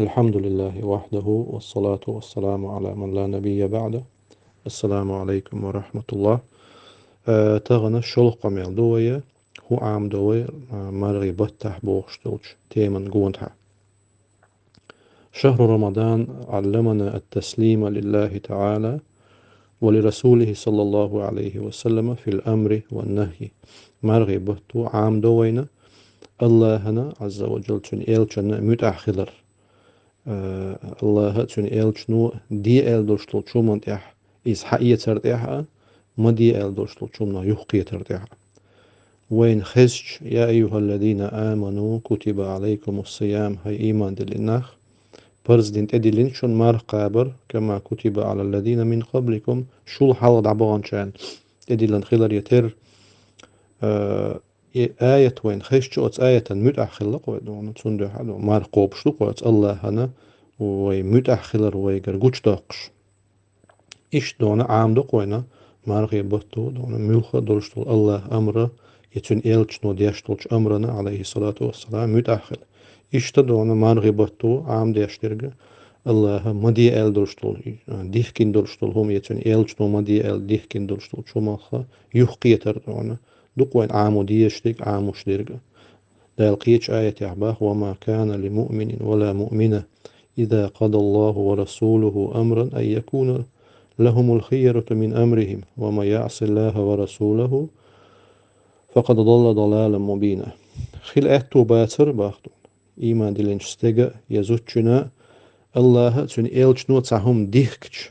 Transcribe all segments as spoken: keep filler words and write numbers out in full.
الحمد لله وحده والصلاة والسلام على من لا نبي بعده. السلام عليكم ورحمة الله. Э, тахана шолгӀа къамел ду вай, хӀун Ӏамадо вай, э, маргӀи баттахь бохуш долчу теман гонахьа. شهر رمضان علمنا التسليم لله تعالى ولرسوله صلى الله عليه وسلم في الأمر والنهي. МаргӀи бутт Ӏамадо вайна Аллахьана, Ӏазза ва Джалла, цуьнан элчанна муьтӀахь хилар. Э, Аллахьа а, цуьнан элчано а де аьлла долуш долчу хӀуманна тӀехь, иза хьаэцар тӀехь а, ма де аьлла долуш долчу хӀуманах юхакхетар тӀехь а. Вайна хезча: يا أيها الذين آمنوا كتب عليكم الصيام, хӀай ийман диллина нах, парз дина тӀедиллина шуна марха кхабар, كما كتب على الذين من قبلكم, шул хьалха дӀабаханчарна тӀедиллина хиларе терра. Э, и аят вайна хезча, оцу аятан муьтӀахь хилла-кх вай, дуьйна, цундела, дуьйна, марха кхобуш ду-кх вай оцу Аллахьана, вай муьтӀахь хилар вайгара гучудоккхуш. Иштта, дуьйна, Ӏамадо-кх вайна маргӀи бутт, дуьйна, муьлхха а долуш долу Аллахьан амра, я цуьнан элчано деш долчу амрана, Ӏалайхиссалату вассалам, муьтӀахь хила. Иштта, дуьйна, маргӀи бутт Ӏамадеш дерг Аллахьа ма де аьлла долуш долу, дихкина долуш долу хӀума, я цуьнан элчано ма де аьлла дихкина долуш долчу хӀуманах юхакхетар, дуьйна, ду-кх вайна Ӏамо дезаш дерг, Ӏамош дерг. Дала кхечу аятехь боху: وما كان لمؤمن ولا مؤمنة إذا قضى الله ورسوله أمرا أن يكون لهم الخيرة من أمرهم ومن يعص الله ورسوله فقد ضل ضلالا مبينا. Хила аьтто бацара, боху, ийман диллинчу стеган а, я зудчунна а, Аллахьа а, цуьнан элчано а цхьа хӀума дихкича,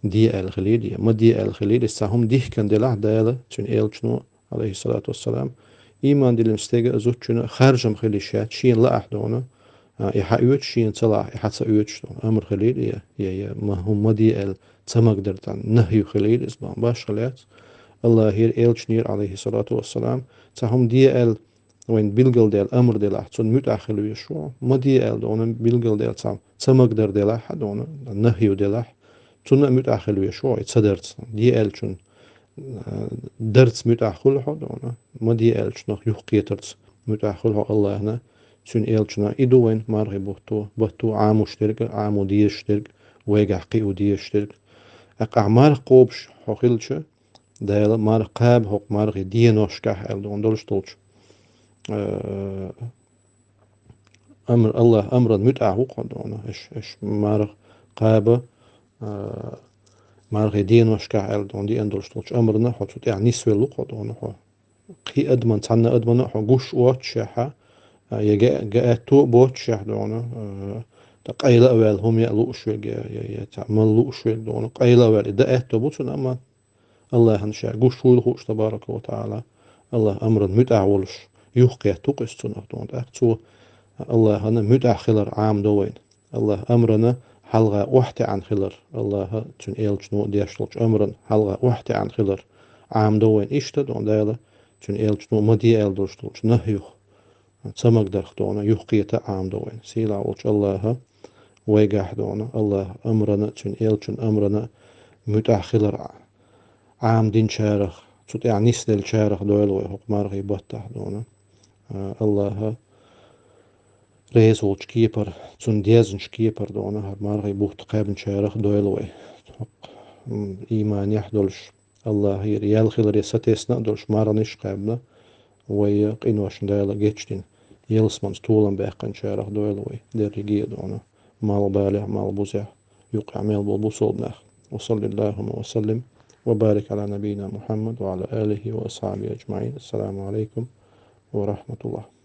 де аьлла хилийла, я ма де аьлла хилийла, иза цхьа хӀума дихкина делахь Дала, цуьнан элчано, Ӏалайхиссалату вассалам, ийман диллинчу стеган а, зудчунна а харжам хила йиш яц, шена лаахь, дуьйна, а, и хьаоьцуш, шена ца лаахь, и хьа ца оьцуш, дуьйна, амр хилийла, я, я, я ма, хӀума ма де аьлла ца магадара, цхьа нахью хилийла иза, боху, башхалла яц. Аллахьера, элчанера, Ӏалайхиссалату вассалам, цхьа хӀума де аьлла вайна билгалдаьлла амр делахь, цунна муьтӀахь хила везаш ву хьо. Ма де аьлла, дуьйна, билгалдаьлла цхьа ца магадара делахь, дуьйна, нахью делахь, цунна а муьтӀахь хила везаш ву хьо, и ца дарца. Де аьллачун, э, дарца муьтӀахь хуьлу хьо, дуьйна, ма де аьллачунах юхакхетарца муьтӀахь хуьлу хьо Аллахьана, цуьнан элчанна. И ду вайна маргӀи бутт, бутт Ӏамош дерг а, Ӏамо дезаш дерг а, вайгахь кхио дезаш дерг а. ТӀаккха ахь марха кхобуш хьо хилча, Дала марха кхаба хӀокху маргӀи деношкахь аьлла, дуьйна, долуш долчу, э, амр-, Аллахьан амрана муьтӀахь ву-кх хьо, дуьйна, аша, аша марха кхаба, э, маргӀи деношкахь аьлла, дуьйна, деана долуш долчу амрана хьо цу тӀехь нисвелла ву-кх хьо, дуьйна, хьо. Кхин а адамна, цхьанна а адамна а хьо гуш воццушехь, а, я га-, га-, аьтто а боццушехь, дуьйна, э, ткъа къайла а ваьлла, хӀума яа лууш верг, я, я, я цхьа мала лууш верг, дуьйна, къайла а ваьлла, и дан аьтто бу цунна, амма Аллахьана ша гуш вуйла хууш, табарака ва таӀала, Аллахьан амрана муьтӀахь волуш, юхакхетта ву-кх иза цунах, дуьйна. ТӀаккха цо Аллахьана муьтӀахь хилар Ӏамадо вайна. Аллахьан амрана хьалха охьатаьӀна хилар, Аллахьа а, цуьнан элчано а деш долчу амрана хьалха охьатаьӀна хилар Ӏамадо вайна. Иштта, дуьйна, Дала, цуьнан элчано а ма де аьлла долуш долчу нахьюх, ца магадарх, дуьйна, юхакхета а Ӏамадо вайна. Сийлахь волчу Аллахьа вайгахь, дуьйна, Аллахьан амрана, цуьнан элчанан амрана муьтӀахь хилар Ӏамадинчарах, цу тӀехь нисделлачарах дойла вай хӀокху маргӀи баттахь, дуьйна. А, Аллахьа реза волчу кепара, цунна дезначу кепара, дуьйна, хӀара маргӀи бутт кхаьбначарах дойла вай. ХӀокху, м, ийманехь долуш, Аллахьера ял хиларе сатесна а долуш марханаш кхаьбна, вай къиношна Дала гечдина, ялсаманца толам баьккхинчарах дойла вай дерриге а, дуьйна, малхбалехь, малхбузехь, юккъехь мел болу бусалба нах. وصل اللهم وسلم وبارك على نبينا محمد وعلى آله وأصحابه أجمعين. السلام عليكم ورحمة الله.